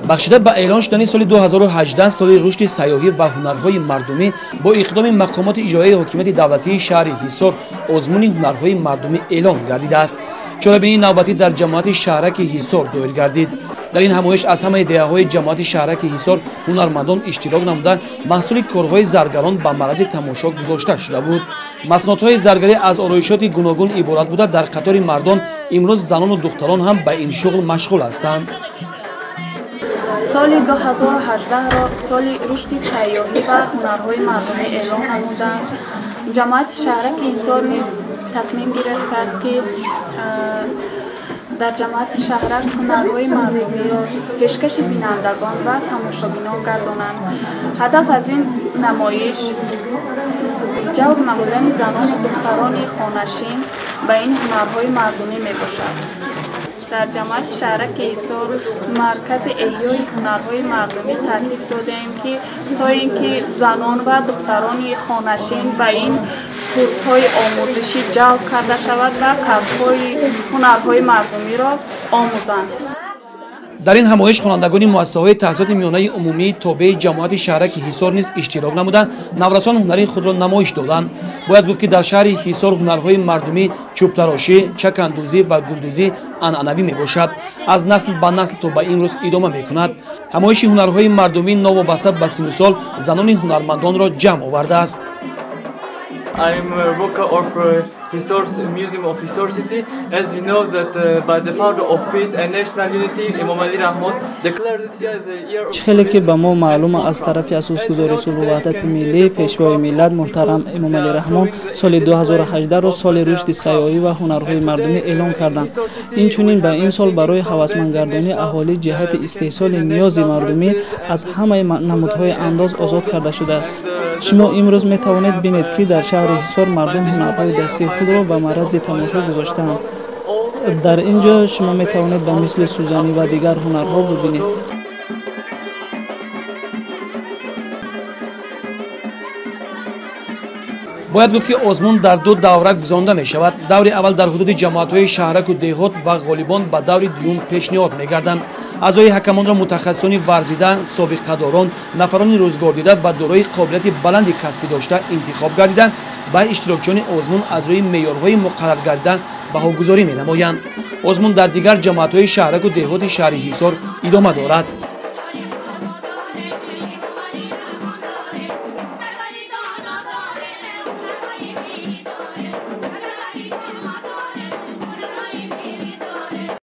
Бахшида ба эълон шудани соли 2018 соли рушди сайёҳӣ ва ҳунарҳои мардумӣ бо иқдоми мақомоти иҷроияи ҳокимияти давлатии шаҳри Ҳисор озмуни ҳунарҳои мардумӣ эълон гардидааст. Чорабинии навбатӣ дар ҷамоати шаҳраки Ҳисор доир гардид. Дар ин ҳамоиш аз ҳамаи деҳаҳои ҷамоати шаҳраки Ҳисор ҳунармандон иштирок намуда, маҳсули корҳои заргарон ба маррази тамошо гузошта шуда буд. Маснуотҳои заргарӣ аз ороишоти гуногун иборат буда, дар қатори мардон имрӯз занону духтарон ҳам ба ин шуғл машғул ҳастанд. Соли 2018-ро соли рушди сайёҳӣ ва ҳунарҳои мардумӣ эълон намуданд. Ҷамоати шаҳраки Ҳисор низ тасмим гирифтааст, ки дар ҷамоати шаҳрак ҳунарҳои мардумиро пешкаши бинандагон ва тамошобинон гардонанд. Ҳадаф аз ин намоиш ҷалб намудани занону духтарони хонашин ба ин ҳунарҳои мардумӣ мебошад. Дар ҷамоати шаҳраки Ҳисор маркази эҳёи ҳунарҳои мардумӣ таъсис додаем, ки то ин ки занон ва духтарони хонашин ба ин курсҳои омӯзишӣ ҷалб карда шавад ва касбҳои ҳунарҳои мардумиро омӯзанд. Дар ин ҳамоиш хонандагони муассисаҳои таҳсилоти миёнаи умумии тобеи ҷамоати шаҳраки Ҳисор низ иштирок намуданд, наврасон ҳунари худро намоиш доданд. Бояд гуфт, ки дар шаҳри Ҳисор ҳунарҳои мардумӣ чӯбтарошӣ, чакандӯзӣ ва гулдӯзӣ анъанавӣ мебошад. Аз насл ба насл то ба имрӯз идома мекунад. Ҳамоиши ҳунарҳои мардумӣ новобаста ба синну сол занони ҳунармандонро ҷамъ овардааст. I'm a worker of Hisor Museum of Hisor City. As you know that by the founder of peace and national unity, Emomali Rahmon declared this year as the year of Чӣ хеле ки ба мо маълума, аз тарафи асосгузори сулҳу ваҳдати миллӣ, пешвои миллат муҳтарам Эмомалӣ Раҳмон соли 2018-ро соли рушди сайёҳӣ ва ҳунарҳои мардумӣ эълон карданд. Инчунин ба ин сол барои ҳавасмандгардонии аҳолӣ ҷиҳати истеҳсоли ниёзи мардумӣ аз ҳамаи намудҳои андоз озод карда шудааст. Шумо имрӯз метавонед бинед, ки дар шаҳри Ҳисор мардум ҳунарҳои дастии худро ба маррази тамошо гузоштаанд. Дар ин ҷо шумо метавонед ба мисли сӯзанӣ ва дигар ҳунарҳо бибинед. Бояд гуфт, ки озмун дар ду давра гузаронда мешавад. Даври аввал дар ҳудуди ҷамоатҳои шаҳраку деҳот ва ғолибон ба даври дуюм пешниҳод мегарданд. Аъзои ҳакамонро мутахассисони варзида, собиқадорон, нафарони рӯзгордида ва дорои қобилияти баланди касбӣ дошта интихоб гардида, ба иштирокчиёни озмун аз рӯи меъёрҳои муқаррар гардида баҳогузорӣ менамоянд. Озмун дар дигар ҷамоатҳои шаҳраку деҳоти шаҳри Ҳисор идома дорад.